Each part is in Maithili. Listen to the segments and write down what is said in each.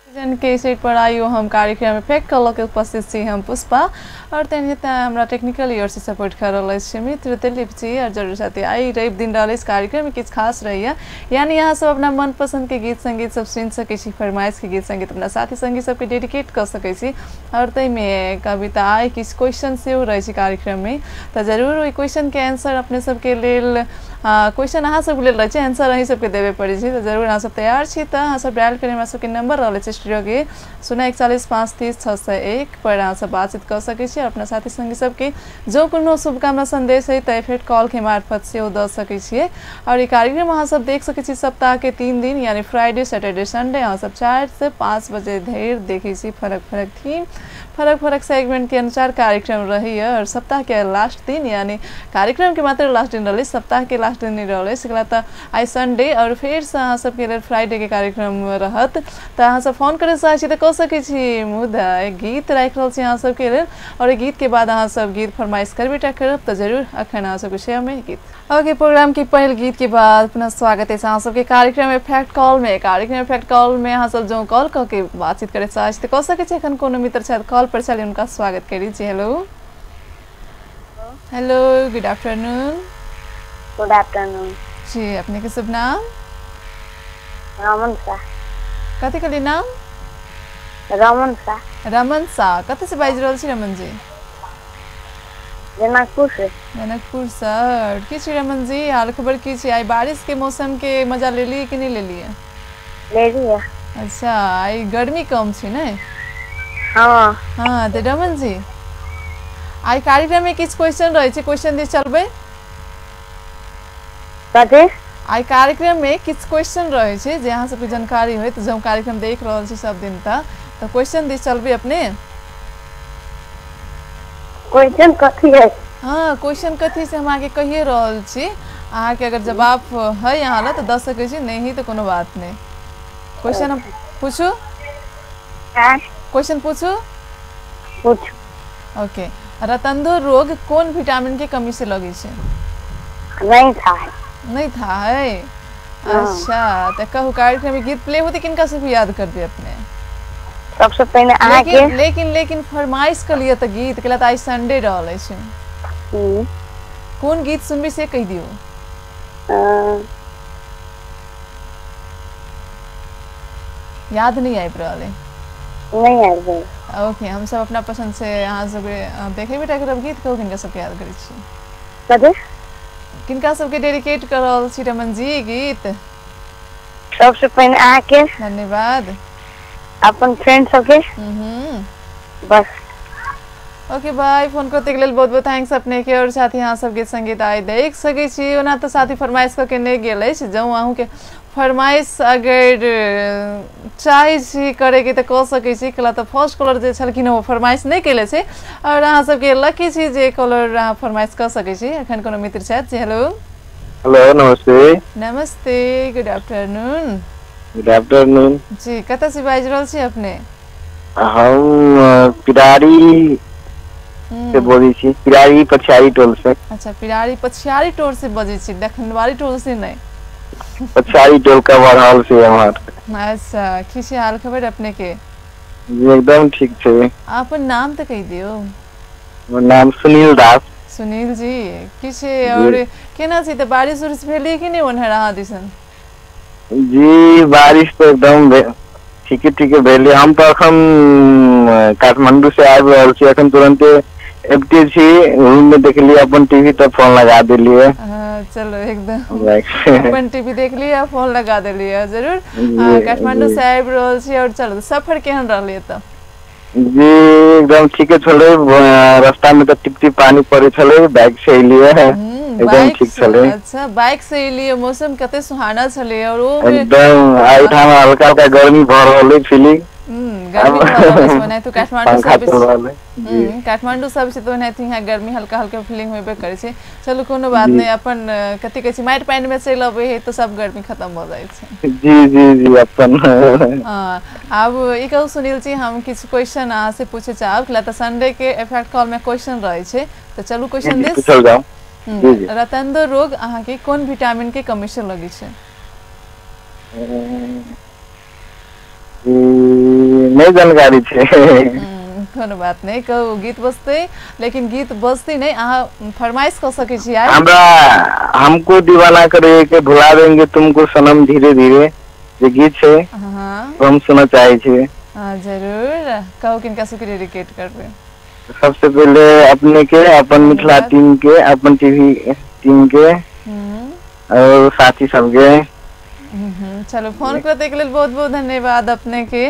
जन के सेट पर आइयो हम कार्यक्रम में फेक कल के उपस्थित छी हम पुष्पा और तेनाहिते हमरा टेक्निकल ओर से सपोर्ट कर रहल छी मित्र दिलीप जी। और जरूर साथी आई रवि दिन रहल इस कार्यक्रम में किछु खास रहैया, यानी यहाँ सब अपना मनपसंद के गीत संगीत सब सुनि सकै छी, फरमाइश के गीत संगीत अपना साथी संगी सबके डेडिकेट कऽ सकै छी। और ताहिमे कविता आइ किछु क्वेश्चन सेहो रहै छै कार्यक्रम में, तऽ जरूर ओहि क्वेश्चन के आंसर अपने सबके लेल क्वेश्चन अहाँ सबके लेल रहै छै, आंसर अहीं सबके देबे पड़ै छै। तऽ जरूर अहाँ सब तैयार छी तऽ अहाँ सब डायल करी, हमरा सबके नंबर रहल छै स्टूडियो के 041 5 30 601 पर अहाँ सब बातचीत कऽ सकै छी। और अपना साथी संगी सबके जो कोनो शुभकामना संदेश है तऽ फेर कॉल के मार्फत सेहो दऽ सकै छियै। और ई कार्यक्रम अहाँ सब देख सकै छी सप्ताह के 3 दिन, यानी फ्राइडे सैटरडे संडे, अहाँ सब 4 से 5 बजे धरि देखै छी। फरक फरक थीम फरक फरक सेगमेंट के अनुसार कार्यक्रम रहैया। और सप्ताह के लास्ट दिन, यानी कार्यक्रम के मात्र लास्ट दिन रहलै, सप्ताह के लास्ट दिन नहीं रहलै, एकरा तऽ आइ संडे और फेरसँ अहाँ सबके लेल फ्राइडे के कार्यक्रम रहत। तऽ अहाँ सब फोन करय चाहै छी तऽ कऽ सकै छी, मुदा एक गीत राखि रहल छी अहाँ सबके लेल और ई गीत के बाद अहाँ सब गीत फरमाइश करबे टा करब। तऽ जरूर अखन अहाँ सबके शेयर में गीत। ओके, प्रोग्राम के पहिल गीत के बाद पुनः स्वागत है अहाँ सबके कार्यक्रम इफेक्ट कॉल में। कार्यक्रम इफेक्ट कॉल में अहाँ सब जो कॉल कऽ के बातचीत करय चाहै छी तऽ कऽ सकै छी। एखन कोनो मित्र छथि कॉल पर, चली उनका स्वागत करी जी। Hello hello, good afternoon. Good afternoon जी, अपने के शुभ नाम? रमन शाह। कथी कहली नाम? रमन शाह। रमन शाह, कतऽ से बाजि रहल छी रमन जी? जनकपुर से। जनकपुर सर। की छी रमन जी, हाल खबर की छी? आई बारिश के मौसम के मजा लेलिए कि नहीं लेलिए? ले लिया। अच्छा, आई गर्मी कम छी ने? हाँ। हाँ, तो रमन जी आई कार्यक्रम में किछु क्वेश्चन रहै छै, क्वेश्चन दिस चलबै? कथी? आई कार्यक्रम में किछु क्वेश्चन रहै छै जे अहाँ सबके जानकारी होय, तऽ जँ कार्यक्रम देख रहल छी सब दिन तऽ क्वेश्चन दिस चलबै अपने? क्वेश्चन कथी है? हाँ, क्वेश्चन कथी से हम अहाँके कहिए रहल छी, अहाँके अगर जवाब है यहाँ ला तऽ दऽ सकै छी, नहीं तऽ कोनो बात नहीं। क्वेश्चन हम पूछू? क्वेश्चन पूछू? पूछू। ओके, रतंदो रोग कौन विटामिन के कमी से लगे छै? नहीं था है। नहीं था है। अच्छा, तऽ कहू कार्यक्रम में गीत प्ले होते किनका से भी याद कर दे अपने? सबसे पहले अहाँ के। लेकिन लेकिन फरमाइश के लिए तऽ गीत के लिए तऽ आई संडे रहल अछि। कोन गीत सुनबी से कहि दियौ। याद नहीं आबि रहल है? नहीं आबि रहल। ओके, हम सब अपना पसंद से अहाँ सबके देखेबे टा करब गीत, कहू किनका सबके याद करै छी? कथी? किनका सबके डेडिकेट कर रहल छी रमन जी गीत? सबसे पहले अहाँ के। धन्यवाद। अपन फ्रेंड सबके। बस। ओके बाय, फोन करते के लेल बहुत बहुत thanks अपने के। और साथी अहाँ सब गीत संगीत आइ देख सकै छी। ओना तऽ साथी फरमाइश कऽ के नहि गेल अछि, जँ अहूँके फरमाइश अगर चाहै छी करैके तऽ कऽ सकै छी। कला तऽ फर्स्ट कॉलर जे छलखिन ओ फरमाइश नहि केले छै और अहाँ सबके लकी छी जे कॉलर अहाँ फरमाइश कऽ सकै छी। एखन कोनो मित्र छथि जी। हेलो हेलो, नमस्ते। नमस्ते, गुड आफ्टरनून। गुड आफ्टरनून जी, कतऽ से बाजि रहल छी अपने? हम पिरारी से बोलै छी, पिरारी पछियारी टोल से। अच्छा, पिरारी पछियारी टोल से बजै छी, दखनवारी टोल से नहीं? पछियारी टोल का बरहाल से हमार। अच्छा, की छै हाल खबर अपने के? जी एकदम ठीक छै। अपन नाम तऽ कहि दियौ। हमर नाम सुनील दास। सुनील जी, की छै और केना छै तऽ बारिश उरिश भेलै कि नहि ओन्हर अहाँ दिसन? जी बारिश तऽ एकदम ठीके ठीके भेलै। हम तऽ अखन काठमांडू से आबि रहल छी, अखन तुरंते एबते छी रूम में देखलिए अपन टीवी तऽ फोन लगा देलिए। चलो एकदम अपन टीवी देख लियै फोन लगा देलिए। जरूर काठमांडू से आबि रहल छी। और चलो सफर केहन रहलै तऽ? जी एकदम ठीके छलै, रास्ता में तऽ टिप टिप पानी पड़ै छलै, बाइक से एलिए एकदम ठीक छलै। अच्छा, बाइक से एलिए, मौसम कते सुहाना छलै और ओ एकदम एहिठाम हल्का हल्का गर्मी भऽ रहल है फीलिंग। गर्मी भऽ रहल छै ओनाहितो काठमांडू से काठमांडू सब से तो ओनाहितो यहाँ गर्मी हल्का हल्का फीलिंग होबे करै छै। चलू कोनो बात नहीं, अपन कथी कहै छै माटि पानि में चलि अबै है तऽ सब गर्मी खत्म भऽ जाइ छै। जी जी जी अपन। हाँ, आब ई कहू सुनील जी, हम किछु क्वेश्चन अहाँ से पूछे चाहब, तऽ संडे के इफेक्ट कॉल में क्वेश्चन रहै छै, तऽ चलू क्वेश्चन दिस। रतंदो रोग अहाँ के कोन विटामिन के कमी से लगै छै? नहीं जानकारी छै। कोनो बात नहीं, कहू गीत बजते, लेकिन गीत बजते नहीं, अहाँ फरमाइश कर सकै छी। हमरा हमको दीवाना करे के भुला देंगे तुमको सनम धीरे धीरे जे गीत छै। हाँ, हम सुनना चाहे छी। हाँ जरूर, कहू किनका सबके डेडिकेट करबे? सबसे पहले अपने के, अपन मिथिला टीम के, अपन टीवी टीम के और साथी सबके। चलो फोन करते के लिए बहुत बहुत धन्यवाद अपने के।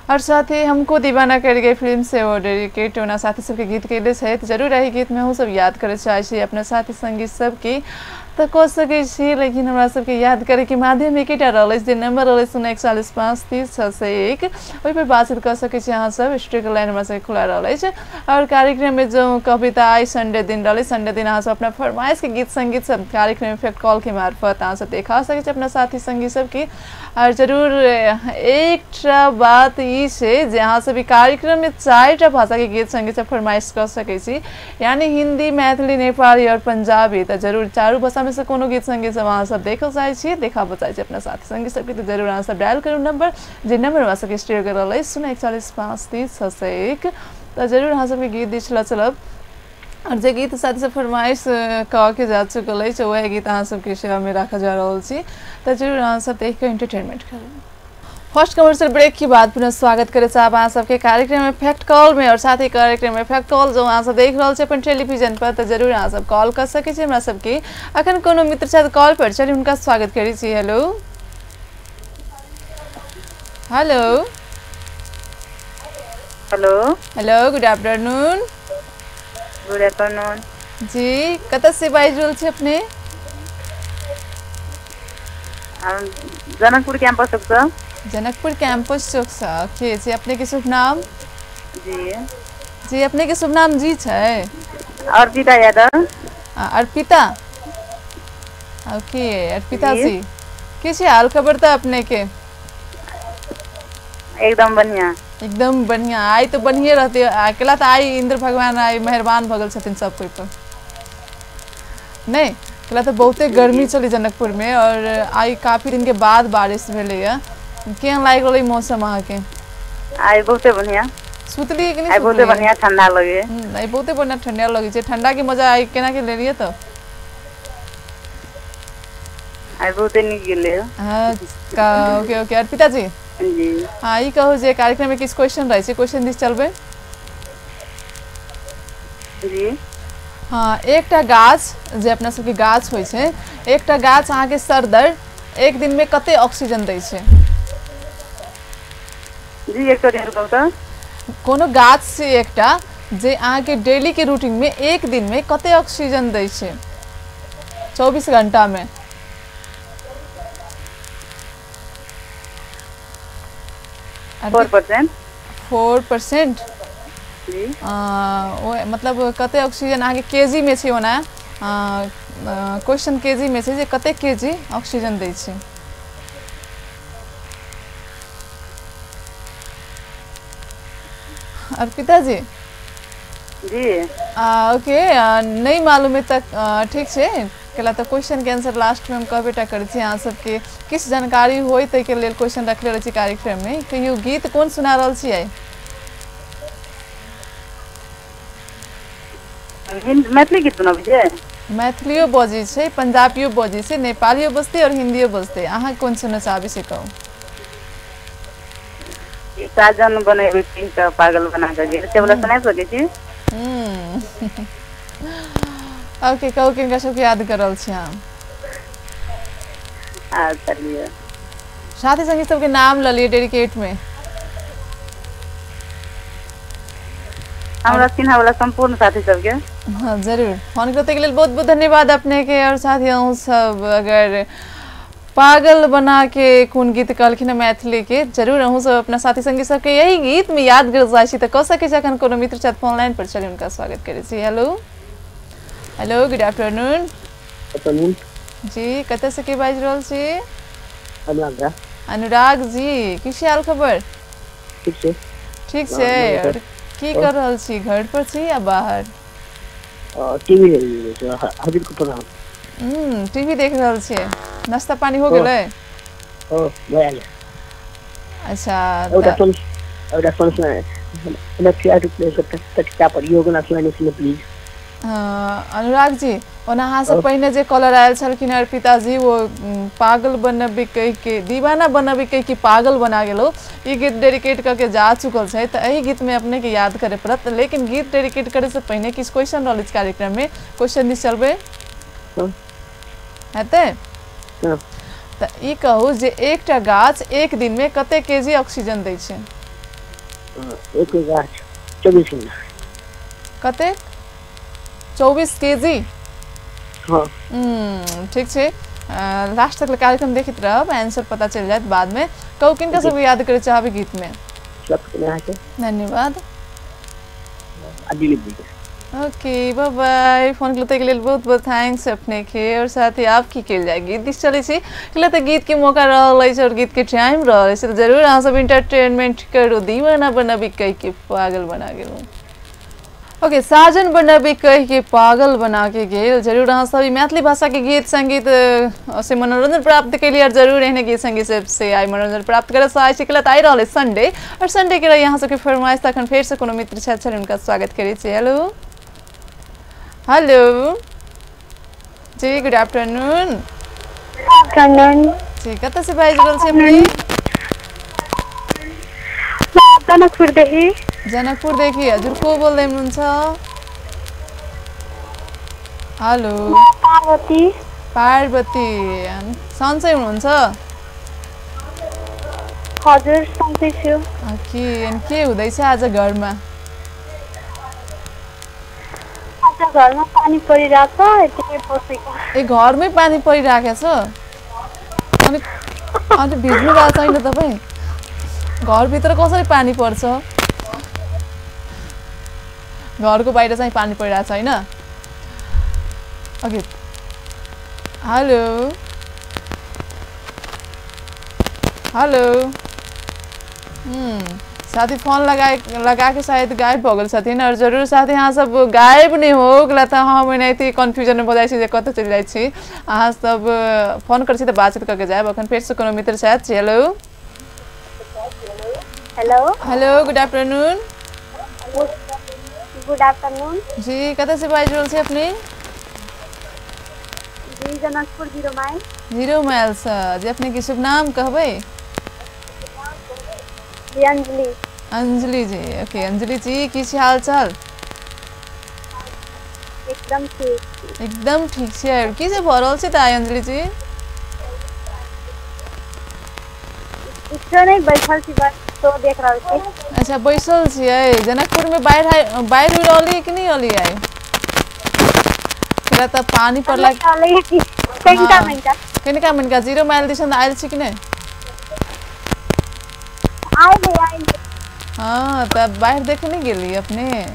और साथ ही हमको दीवाना कर गए फिल्म से वो डेडिकेट होना साथी सबके गीत के लिए है, तो जरूर यही गीत में हम सब याद करे चाहे छी अपना साथी संगीत सबके तो कह सकै छी, लेकिन हमरा सबके याद करे के माध्यम एकेटा रहल अछि जे नंबर रहल 0 41 5 30 601, ओहि पर बातचीत कर सकै छी अहाँ सब। स्टूडियो लाइन हमरा सबके खुला रहल अछि। और कार्यक्रम में जो कविता आइ संडे दिन रहल, संडे दिन अहाँ सब अपना फरमाइश के गीत संगीत सब कार्यक्रम इफेक्ट कॉल के मार्फत अहाँ सब देखा सकै छी अपना साथी संगी सबके। और जरूर एकटा बात ई छै जे अहाँ सब ई कार्यक्रम में 4टा भाषा के गीत संगीत सब फरमाइश कर सकै छी, यानी हिंदी, मैथिली, नेपाली और पंजाबी। तो जरूर चारू भाषा में से कोनो गीत संगीत सब अहाँ सब देखल चाहै छी, देखाबऽ चाहै छी अपना साथी संगी सबके, तो जरूर अहाँ सब डायल करू नंबर, जे नंबर हमरा सबके स्टूडियो के रहल अछि 0 41 5 30 601। तो जरूर अहाँ सबके गीत दिस लऽ चलब। और जे गीत साथी सब फरमाइश कऽ के जा चुकल अछि वएह गीत अहाँ सबके सेवा में राखल जा रहल छी, तो जरूर अहाँ सब देख कऽ एंटरटेनमेंट करू। फर्स्ट कमर्शियल ब्रेक के बाद पुनः स्वागत करे चाहब अहाँ सबके कार्यक्रम में फैक्ट कॉल में। और साथ ही कार्यक्रम में फैक्ट कॉल जो अहाँ सब देख रहल छी अपन टेलीविजन पर, तो जरूर अहाँ सब कॉल कर सकै छी हमरा सबके। अखन कोनो मित्र छथि कॉल पर, चलि हुनका स्वागत करै छी। Hello hello hello hello, good afternoon. Good afternoon जी, कतऽ से बाजि रहल छी अपने? जनकपुर कैंपस से। जनकपुर कैंपस चौक से। के जी अपने के शुभ नाम? जी जी अपने के शुभ नाम जी छै? अर्पिता यादव। अर्पिता, ओके अर्पिता जी, के छै हाल खबर त अपने के? एकदम बढ़िया। एकदम बढ़िया, आइ तो बढ़िया रहते, अकेला तो आई इंद्र भगवान आई मेहरबान भगल छथिन सब कोई पर। नहीं अकेला तो बहुते गर्मी चली जनकपुर में और आई काफी दिन के बाद बारिश भेलै। केहन लागि रहल मौसम अहाँ के? आइ बहुते बढ़िया। सुतली कि नहीं? आइ बहुते बढ़िया ठंडा लगे। आइ बहुते बढ़िया ठंडा लगे छै। ठंडा के मजा आइ केना के लेलियै तो? आइ बहुते नीक गेलै। हां ओके ओके। अर्पिता जी जी, हां ई कहू जे कार्यक्रम में किछ क्वेश्चन रहै छै, क्वेश्चन दिस चलबै? जी हां, एकटा गाछ जे अपना सबके गाछ होइ छै, एकटा गाछ अहाँ के सरदर एक दिन में कते ऑक्सीजन दै छै? जी एक त कोनो गाछ से एकटा जे अहाँ के डेली के रूटीन में एक दिन में कते ऑक्सीजन दै छै 24 घंटा में? 4%। 4% जी। ओ मतलब कते ऑक्सीजन अहाँ के केजी में छै, ओना क्वेश्चन केजी में छै जे कते केजी ऑक्सीजन दै छै? अर्पिता जी जी ओके, नहीं मालूम है तक ठीक छै, केला तो क्वेश्चन के आंसर लास्ट में हम कहबे टा करै छी। अहाँ सबके किछु जानकारी होय ताहिके लेल क्वेश्चन रखले रहै छी कार्यक्रम में। कहियो गीत कोन सुना रहल छियै? मैथिली गीत सुनाबै छियै? मैथिलियो बजै छै, पंजाबियो बजै छै, नेपालियो बजतै और हिंदियो बजतै। अहाँ कोन सुनऽ चाहबै से कहू। साजन बनेबै तऽ पागल बना कऽ गेल, से वाला सुना सकै छी? ओके, कहू किनका सबके याद कर रहल छी अहाँ? अच्छा लिअ। साथी संगी सबके नाम लऽ लिअ डेडिकेट में। हमरा चिन्है वाला संपूर्ण साथी सबके। हाँ जरूर, फोन करते के लेल बहुत बहुत धन्यवाद अपने के। और साथी अहूँ सब अगर पागल बना के कोन गीत कहलखिन हँ मैथिली के, जरूर अहूँ सब अपना साथी संगी सबके यही गीत में याद कर जाइ छी। तऽ कऽ सकै छी अखन कोनो मित्र छथि फोन लाइन पर, चलि हुनका स्वागत करै छी। हेलो हेलो, गुड आफ्टरनून जी, कतऽ से के बाजि रहल छी? अनुराग। अनुराग जी, की हाल खबर? ठीक छै। ठीक छै। और की कर रहल छी, घर पर छी या बाहर? टीवी टीवी देख रहल छियै। नाश्ता पानी हो गेलै? हो भए गेल। अच्छा, एउटा पर यो गाना सुनाइदिनुहोस् न प्लिज। अनुराग जी, ओना अहाँ से पहिने जे कॉलर आयल छलखिन अर्पिता जी, वो पागल बनबी कहि के, दीवाना बनबी कहि के पागल बना गेलो, ई गीत डेडिकेट करके जा चुकल छै, तऽ एहि गीत में अपने के याद करे पड़त। लेकिन गीत डेडिकेट करे से पहिने किछु क्वेश्चन रहल इस कार्यक्रम में, क्वेश्चन दिस चलबै हेतै? तऽ ई कहू जे एकटा गाछ एक दिन में कते केजी ऑक्सीजन दै छै? एक गाछ 24 केजी। कते? 24 केजी? हाँ। ठीक छै, लास्ट तक कार्यक्रम देखैत रहब, आंसर पता चलि जायत बाद में। कहू किनका सब याद करे चाहबै गीत में? सबके। धन्यवाद। दिलीप जी के। ओके, बाय बाय। फोन के लेल बहुत बहुत thanks अपने के। और साथ ही आप की कल जाए गीत दिस चलै छी, तऽ गीत के मौका रहल अछि और गीत के टाइम रहल अछि, तऽ जरूर अहाँ सब इंटरटेनमेंट करू। दीवाना बनबी कहि के पागल बना गेलहुँ। ओके, साजन बनबी कहि के पागल बना के गेल। जरूर अहाँ सब मैथिली भाषा के गीत संगीत से मनोरंजन प्राप्त केलियै और जरूर एहने गीत संगीत से आइ मनोरंजन प्राप्त करऽ चाहै छी। तऽ आइ रहल संडे और संडे के रही अहाँ सबके फरमाइश, तखन फेर से कोनो मित्र छथि हुनका स्वागत करै छी। हेलो हेलो जी, गुड आफ्टरनून। जी, कतऽ से बाजि रहल छी अपने? जनकपुरदेखि। जनकपुरदेखि। हजुर को बोल्दै हुनुहुन्छ? हेलो, पार्वती। पार्वती, सन्चै हुनुहुन्छ? हजुर सन्चै छु। के अनि के हुँदैछ आज घरमा? आज घरमा पानी परिरहेछ, यतिकै बसेको। ए, घरमै पानी परिरहेको छ? अनि अनि भिज्नु भएको छैन तपाईँ? घरभित्र कसरी पानी पर्छ? घरको बाहिर चाहिँ पानी परिरहेको छैन? Okay, hello hello. साथी फोन लगा के शायद गायब भऽ गेल छथिन। और जरूर साथी अहाँ सब गायब नहि हो गेला तऽ हम एनाहिते कन्फ्यूजन भऽ जाइ छी जे कतऽ चलि जाइ छी। अहाँ सब फोन करै छी तऽ बातचीत कऽ के जायब। अखन फेरसँ कोनो मित्र छथि। Hello hello hello, good afternoon. Good afternoon जी, कतऽ से बाजि रहल छी अपने? जी, जनकपुर 0 माइल। 0 माइल से। जी, अपने के शुभ नाम कहबै? जी, अंजलि। अंजलि जी, ओके। अंजलि जी, की छै हाल चाल? एकदम ठीक। एकदम ठीक छै। और की से भऽ रहल छै तऽ आइ अंजलि जी? किछो नहि, बैठल छी बस, तो देख रहल छी। अच्छा, बैसल छियै। जनकपुर में बाढ़ि बाढ़ि उड़ि रहली कि नहि रहली आइ? किया तऽ पानी पड़ला। कनिका मनिका। कनिका मनिका। 0 माइल दिसन आयल छी कि नहि? आयल। हाँ, तब बाढ़ि देखे नहीं गेली अपने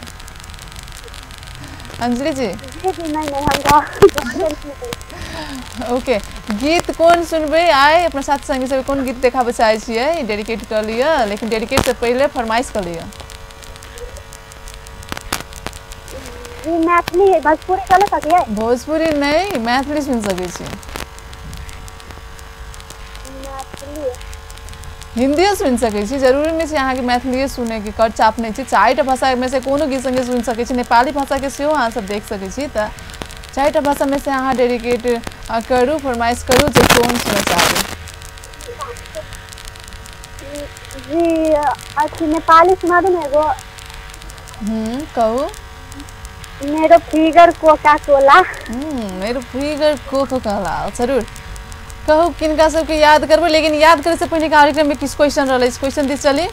अंजलि जी? जी नहीं नहीं, हम ओके, गीत कोन सुनबै आइ? अपना साथ संगी सब कोन गीत देखाबऽ चाहै छियै? डेडिकेट कऽ लिअ, लेकिन डेडिकेट से पहिले फरमाइश कऽ लिअ। जी, मैथिली भोजपुरी चल सकैए? भोजपुरी नहि, मैथिली सुनि सकै छी। मैथिली हिंदियो सुनि सकै छी, जरूरी नहि छै अहाँके मैथिलिए सुनैके, कर चाप नहि छै। 4टा भाषामे से कोनो गीत संगीत सुनि सकै छी। नेपाली भाषाके सेहो अहाँ सब देख सकै छी। तऽ 4टा भाषामे से अहाँ डेडिकेट करू, फरमाइश करू जे कोन सुनऽ चाहबै। जी, अथी नेपाली सुना दू ने एगो। कहू। मेरो फिगर कोका कोला। मेरो फिगर कोका कोला, जरूर कहू किनका सबके याद करबै। लेकिन याद करे से पहिने कार्यक्रम में किस क्वेश्चन रहलै, इस क्वेश्चन दिस चली।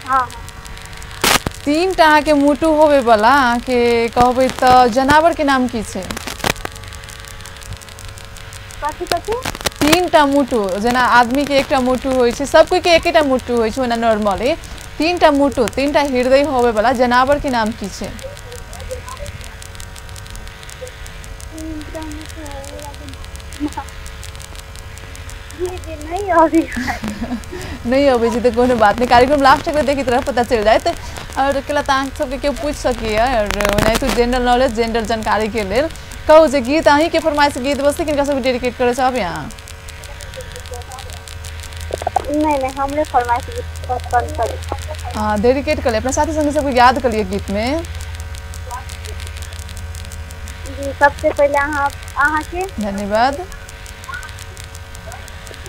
हाँ, 3टा अहाँके मुटु होबे वाला अहाँके कहबै तऽ जनावर के नाम की छै? कथी कथी? 3टा मुटु, जेना आदमी के एकटा मुटु होइ छै, सब कोई के एकेटा मुटु होइ छै ओना नॉर्मली। 3टा मुटु, 3टा हृदय होबे वाला जनावर के नाम की छै? नहीं अबै छै तऽ कोनो बात नहि, कार्यक्रम लास्ट तक देखैत रह पता चलि जायत। और केला तऽ अहाँ सबके केओ पूछि सकैए और ओनाहितो जनरल नॉलेज जनरल जानकारी के लेल कहू जे गीत अहीँके फरमाइश गीत बसतै, किनका सबके डेडिकेट करऽ चाहबै अहाँ? नहीं नहीं, हमरे फरमाइश गीत पसंद करी। डेडिकेट कर अपना साथी संगी सबके याद कर लिए गीत में। जी सबसे पहले अहाँ के धन्यवाद।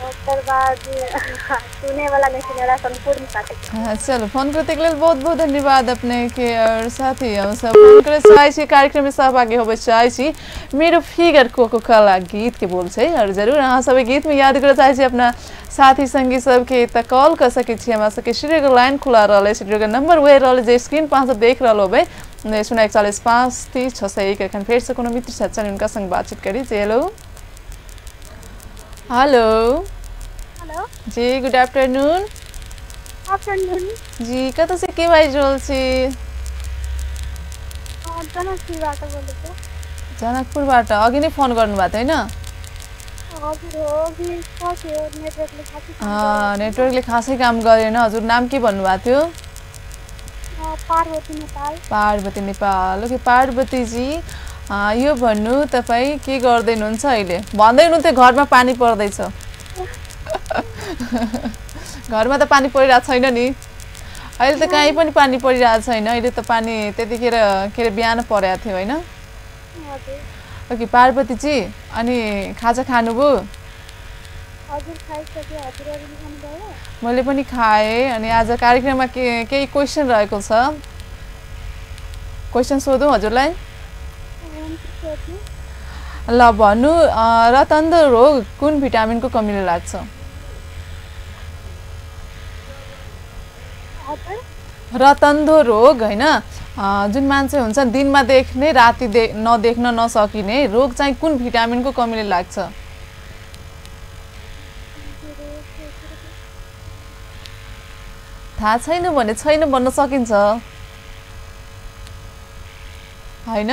ओकर बाद सुने वाला नहीं सुने संपूर्ण साथी। हाँ चलो फोन करते के लेल बहुत बहुत धन्यवाद अपने के। और साथी हम सब फोन करे चाहै छी, कार्यक्रम में सहभागी होबे चाहै छी, मेरो फिगर कोको कोला गीत के बोल छै और जरूर अहाँ सब गीत में याद करे चाहै छी अपना साथी संगी सबके त कॉल कर सकै छी। हमरा सबके स्टूडियो के लाइन खुला रहल है, स्टूडियो के नंबर वही रहल जे स्क्रीन पर अहाँ सब देख रहल होबै, 041 5 30 601। एखन फेर से कोनो मित्र छथि, चलू हुनका संग बातचीत करी। जी हेलो। हेलो हेलो जी, गुड आफ्टरनून। आफ्टरनून जी, कतऽ से के बाजि रहल छी? जनकपुरबाट बोलेको। जनकपुरबाट अघि नै फोन गर्नुभएको थियो हैन? हजुर हो, अघि थियो, नेटवर्कले खासै नेटवर्कले खासै काम गरेन। हजुर नाम के भन्नुभएको थियो? पार्वती नेपाल। पार्वती नेपाल, ओके। पार्वती जी यो भन्नु तपाईँ के गर्दै हुनुहुन्छ अहिले? भन्दै हुनुहुन्थ्यो घरमा पानी पर्दैछ। घरमा त पानी परिरहेको छैन नि अहिले त, कहीँ पनि पानी परिरहेको छैन अहिले त। पानी त्यतिखेर के अरे बिहान परेको थियो होइन? ओके पार्वती जी, अनि खाजा खानुभयो? मैले पनि खाएँ। अनि आज कार्यक्रममा के केही क्वेसन रहेको छ, क्वेसन सोधौँ हजुरलाई? ल भन्नु, रतन्द रोग कुन भिटामिनको कमीले लाग्छ? रतन्धो रोग हैन, जुन मान्छे हुन्छ दिनमा देख्ने राति नदेख्न नसकिने रोग चाहिँ कुन भिटामिनको कमीले लाग्छ? थाहा छैन भने छैन भन्न सकिन्छ हैन?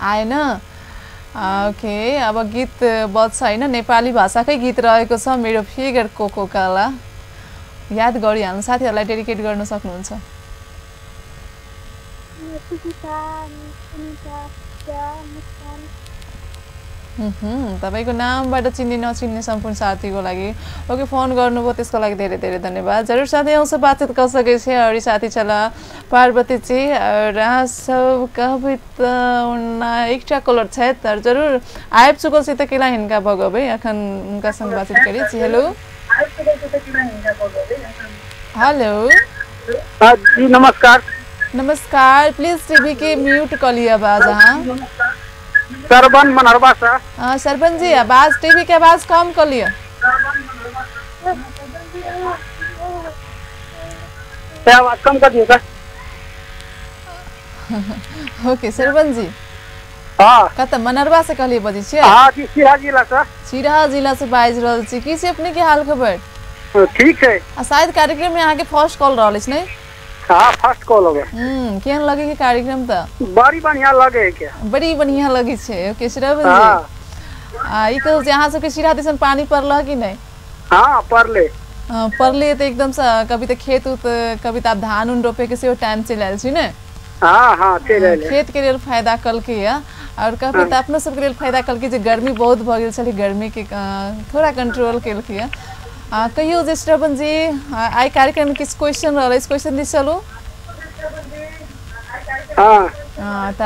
आएन। ओके अब गीत बज्छ हैन, नेपाली भाषाकै गीत रहेको छ मेरो फिगर कोको काला, याद गरिहाल्नु, साथीहरूलाई डेडिकेट गर्न सक्नुहुन्छ। तपाईको नामबाट चिन्ने नचिन्ने सम्पूर्ण साथीको लागि ओके फोन गर्नुभयो, त्यसको लागि धेरै धेरै धन्यवाद। जरूर साथी आउँछ बातचित कर सकै छी। और साथी चला पार्वती जी और अहाँ सब कहबै त ओना एकटा कलर छथि और जरूर आबि चुकल छी त केला हिनका भगबै, एखन हुनका संग बातचीत करी छी। हेलो हेलो जी नमस्कार। नमस्कार, प्लीज टीवी के म्यूट क लिअ आवाज अहाँ। सरबन मनहरबा सा। सरबन जी आवाज टीवी के आवाज कम कर लिअ। आवाज कम कर दियो सर। ओके सरबन जी, हां कत मनहरबा से कहलिए बजै छियै? हां जी, सिराहा जिला से। सिराहा जिला से बाजि रहल छी। की से अपने के हाल खबर? ठीक है। आ शायद कार्यक्रम में अहाँ के फर्स्ट कॉल रहल अछि नै? हाँ फर्स्ट कॉल हो गया। केहन लगे के कार्यक्रम त? बड़ी बढ़िया लगे के। बड़ी बढ़िया लगे छै। ओके श्रवण जी, आ ई कहू जे अहाँ सबके सिराहा दिसन पानी पड़ल कि नहीं? हाँ पड़ले। पड़ले त एकदम से, कभी त खेत उत कभी त आब धान उन रोपे के सेहो टाइम चलि आयल छै ने? हाँ हाँ चलि आयल। खेत के लेल फायदा कलके या और कभी त अपनो सबके लेल फायदा कलके जे गर्मी बहुत भ गेल छलै, गर्मी के थोड़ा कंट्रोल केलके या। कहियो जे श्रवण जी आइ कार्यक्रम में किछु क्वेश्चन रहल, क्वेश्चन दिस चलू। हाँ त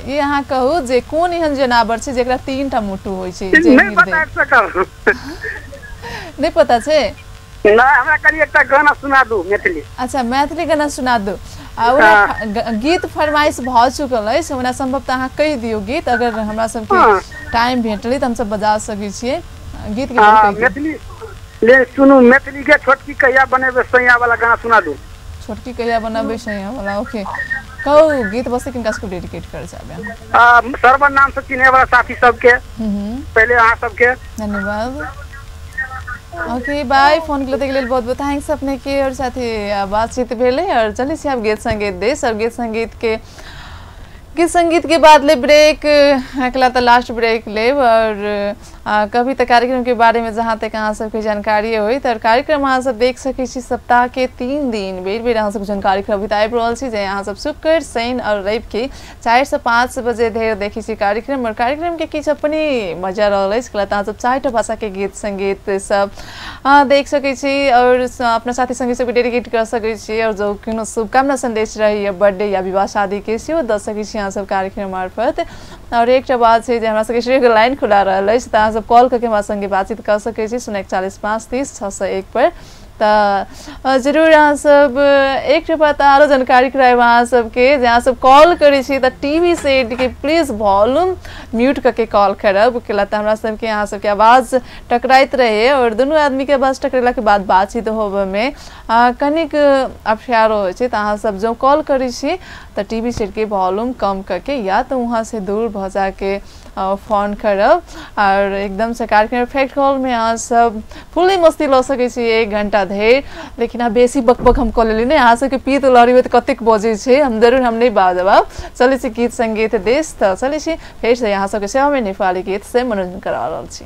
ई अहाँ कहू जे कोन एहन जनावर छै जेकरा 3टा मुट्टू होइ छै? जे नहि बता सकब। नहि पता छै? नहि, हमरा कनि एकटा गाना सुना दू मैथिली। अच्छा मैथिली गाना सुना दू। आ ओना गीत फरमाइश भऽ चुकल अछि, ओना सम्भवतः अहाँ कहि दियौ गीत, अगर हमरा सबके टाइम भेटलै तऽ हमसब बजा सकै छियै गीत के। मैथिली ले सुनू, मैथिली के छोटकी कहिया बनेबै सैया वाला गाना सुना दू। छोटकी कहिया बनेबै सैया वाला, ओके कहू गीत बस किनका सबके डेडिकेट कर जाबे? सरवन नाम से चिन्हे वाला साथी सबके, पहले अहाँ सबके धन्यवाद। ओके बाय, फोन के लेल बहुत बहुत thanks अपने के। और साथी बातचीत भेलै और चलै छी आब गीत संगीत देश और गीत संगीत के बाद ले ब्रेक, अगला तो लास्ट ब्रेक लेब और कभी तऽ कार्यक्रम के बारे में जहाँ तक अहाँ सबके जानकारी होइत और कार्यक्रम अहाँ सब देख सकै छी सप्ताह के 3 दिन बेर बेर अहाँ सब जानकारी करबैत आबि रहल छी जे अहाँ सब शुक्र शनि और रवि के 4 से 5 बजे धरि देखै छी कार्यक्रम। और कार्यक्रम के किछु अपने मजा रहल अछि, तऽ अहाँ सब 4टा भाषा के गीत संगीत सब देख सकै छी और अपना साथी संगी सबके डेडिकेट कर सकै छी और जो कोनो शुभकामना संदेश रही बर्थडे या विवाह शादी के सेहो दऽ सकै छी अहाँ सब कार्यक्रम मार्फत। और एकटा बात छै जे हमरा सबके स्टूडियो के लाइन खुला रहल अछि, तऽ अहाँ सब कॉल करके हमरा संगे बातचीत कर सकै छी 041 5 30 601 पर। तऽ जरूर अहाँ सब एक बात आरो जानकारी करायब अहाँ सबके जे अहाँ सब कॉल करै छी तऽ टीवी सेट के प्लीज वॉल्यूम म्यूट करके कॉल करब, केला तऽ हमरा सबके अहाँ सबके आवाज़ टकराइत रहे और दुनू आदमी के आवाज़ टकरेला के बाद बातचीत होबे में कनिक अफियारो होइ छै। तऽ अहाँ सब जो कॉल करै छी तऽ टीवी सेट के वॉल्यूम कम करके या तऽ वहाँ से दूर भऽ जाके फोन करब और एकदम से कार्यक्रम इफेक्ट कॉल में अहाँ सब फुल्ली मस्ती लऽ सकै छी 1 घंटा धरि। लेकिन आब बेसी बकबक हम कऽ लेली ने, अहाँ सबके पीत लहरी तऽ कतेक बजै छै हम जरूर हम नहि बाजब। आब चलै छी गीत संगीत देश, तऽ चलै छी फेर से अहाँ सबके सेवामे नेपाली गीत से मनोरंजन करा रहल छी।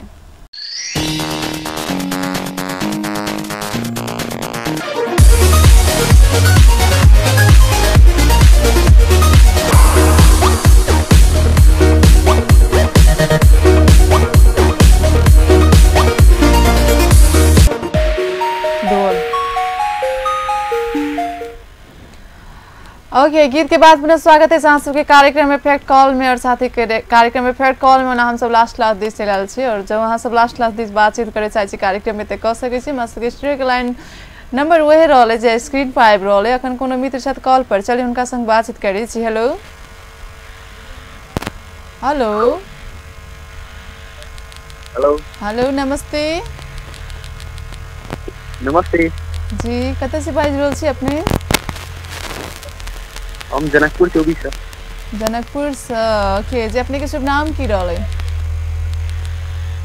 ओके, गीत के बाद पुनः स्वागत है अहाँ सबके कार्यक्रम इफेक्ट कॉल में और साथ ही कार्यक्रम इफेक्ट कॉल में हम सब लास्ट लास्ट this चलि आयल छी और जब अहाँ सब लास्ट लास्ट this बातचीत करे चाहै छी कार्यक्रम में तऽ कऽ सकै छी। हमरा सबके स्टूडियो के लाइन नंबर वएह रहल है जे स्क्रीन पर आबि रहल है। अखन कोनो मित्र छथि कॉल पर, चलिए हुनका संग बातचीत करै छी। हेलो हेलो हेलो हेलो, नमस्ते। नमस्ते जी, कतऽ से बाजि रहल छी अपने? हम जनकपुर 24 से। जनकपुर से, ओके। जे अपने के शुभ नाम की रहलै?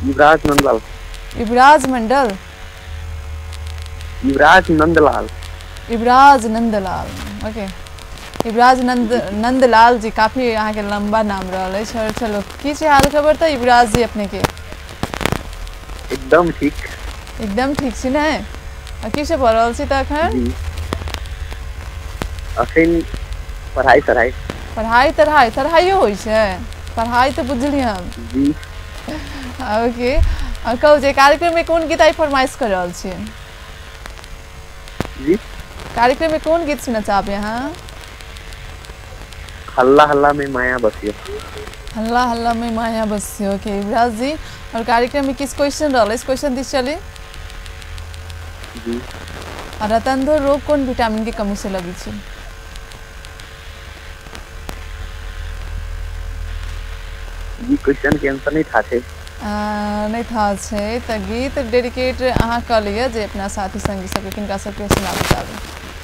युवराज नंदलाल। युवराज मंडल? युवराज नंदलाल। युवराज नंदलाल, ओके। युवराज नंदलाल जी, काफी अहाँ के लंबा नाम रहल अछि। और चलो की छै हाल खबर तऽ युवराज जी अपने के? एकदम ठीक। एकदम ठीक छी ने? आ की सब भऽ रहल छी तऽ अखन? अखन पढ़ाई तढ़ाई। पढ़ाई तढ़ाई तढ़ाइयो होइ छै? पढ़ाई तऽ बुझली हम जी। ओके, कहू जे कार्यक्रम में कोन गीत आइ फरमाइश कर रहल छी? जी, कार्यक्रम में कोन गीत सुनना चाहबै अहाँ? हल्ला हल्ला में माया बसियो। हल्ला हल्ला में माया बसियो। ओके युवराज जी, और कार्यक्रम में किस क्वेश्चन रहल, इस क्वेश्चन this चली जी। और रतनधो रोग कोन विटामिन के कमी से लगी छै? जी क्वेश्चन के आंसर नहीं था छै। नहीं था छै तऽ गीत डेडिकेट अहाँ कऽ लिअ जे अपना साथी संगी सबके किनका सबके सुनाबऽ चाहबै।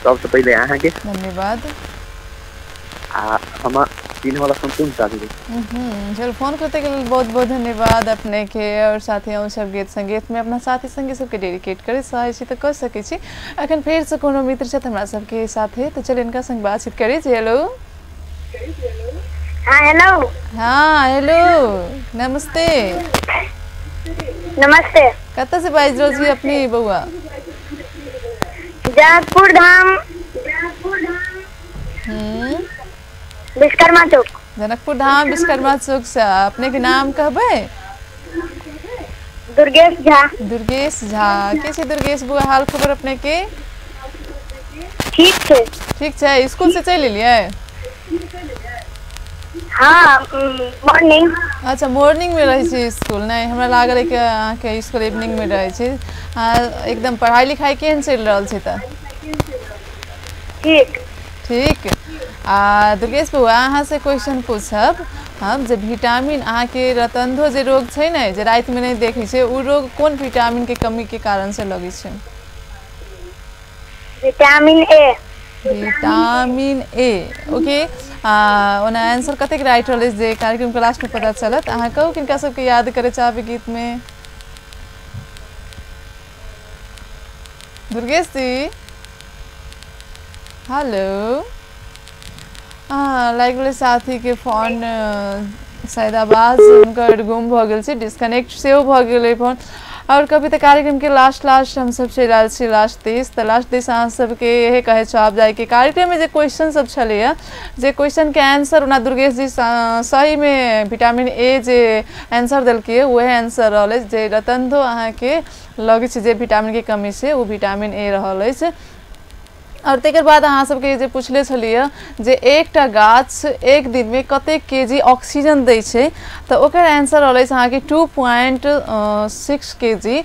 सबसे पहिले अहाँ के धन्यवाद। आ हम तीन वाला संपूर्ण साथी के चल फोन करते के लेल बहुत बहुत धन्यवाद अपने के। और साथी हम सब गीत संगीत में अपना साथी संगी सबके डेडिकेट करे चाहै छी तऽ कऽ सकै छी। अखन फेर से कोनो मित्र छथि हमरा सबके साथे, तऽ चल इनका संग बातचीत करै छी। हेलो। हाँ हेलो। हाँ हेलो, नमस्ते। नमस्ते। कतऽ से बाजि रहल छी अपने बौआ? जनकपुर धाम, विश्वकर्मा चौक। जनकपुर धाम विश्वकर्मा चौक से। अपने के नाम कहबै? दुर्गेश झा। दुर्गेश झा, के छै दुर्गेश बौआ, हाल खबर अपने के? ठीक छै। ठीक छै, स्कूल से चलि एलियै? हाँ मॉर्निंग। अच्छा मॉर्निंग में रहै छै स्कूल? नहीं हमरा लागल कि अहाँके स्कूल इवनिंग में रहै छै। एकदम पढ़ाई लिखाई केहन चलि रहल छै तऽ? ठीक ठीक। आ दुर्गेश बौआ अहाँ से क्वेश्चन पूछब हम जे विटामिन अहाँके रतनधो जे रोग छै ने जे रातिमे नहि देखै छै, ओ रोग कोन विटामिन के कमी के कारण से लगै छै? Vitamin A. Vitamin A, okay. ओना आंसर कतेक राइट रहलै जे कार्यक्रम के लास्ट में पता चलत। अहाँ कहू किनका सबके याद करे चाहबै गीत में? दुर्गेश जी हेलो। हाँ लाइक बोले साथी के फोन शायद आवाज हुनकर गुम भऽ गेल छै, डिस्कनेक्ट सेहो भऽ गेलै फोन। और कभी तऽ कार्यक्रम के लास्ट लास्ट हम सब चलि आयल छी लास्ट दिस। तऽ लास्ट दिस अहाँ सबके इहे कहै चाहब जाय कि कार्यक्रम में जे क्वेश्चन सब छलैया, जे क्वेश्चन के आंसर ओना दुर्गेश जी सही में विटामिन ए जे आंसर देलकै वएह आंसर रहल अछि। जे रतनधो अहाँके लगै छै जे विटामिन के कमी छै ओ विटामिन ए रहल अछि। और तकर बाद अहाँ सबके जे पूछले छलियै जे एकटा गाछ एक दिन में कतेक केजी ऑक्सीजन दै छै, तऽ ओकर आंसर रहल अछि अहाँके 2.6 केजी।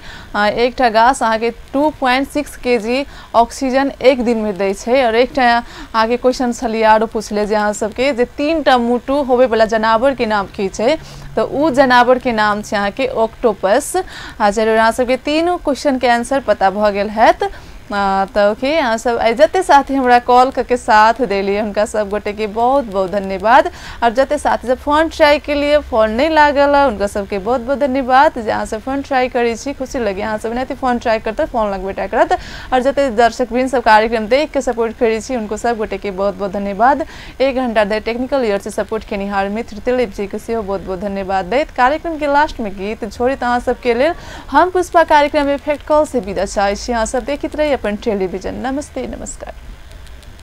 एकटा गाछ अहाँके 2.6 केजी ऑक्सीजन एक दिन में दै छै। और एकटा अहाँके क्वेश्चन छलियै आरो पूछले जे अहाँ सबके जे 3टा मुटु होबेवला जनावर के नाम की छै, तऽ उ जनावर के नाम छै अहाँके ऑक्टोपस। जरूर अहाँ सबके तीनू क्वेश्चन के आंसर पता भऽ गेल हैत। तऽ ओके अहाँ सब आइ जते साथी हमरा कॉल करके साथ देलियै हुनका सब गोटे के बहुत बहुत धन्यवाद। और जते साथी सब फोन ट्राई के लिए फोन नहीं लागल हुनका सबके बहुत बहुत धन्यवाद जे अहाँ सब फोन ट्राई करै छी, खुशी लगे अहाँ सब एनाहिते फोन ट्राई करते फोन लगबेटा करत। और जते दर्शक वृंद सब कार्यक्रम देख के सपोर्ट करै छी उनको सब गोटे के बहुत बहुत धन्यवाद। 1 घंटा धरि टेक्निकल ईयर से सपोर्ट केनिहार मित्र दिलीप जी के सेहो बहुत बहुत धन्यवाद दैत कार्यक्रम के लास्ट में गीत छोड़ित अहाँ सबके लेल हम पुष्पा कार्यक्रम इफेक्ट कॉल से विदा चाहै छी। अहाँ सब देखैत रही अपन टेलीविजन। नमस्ते, नमस्कार।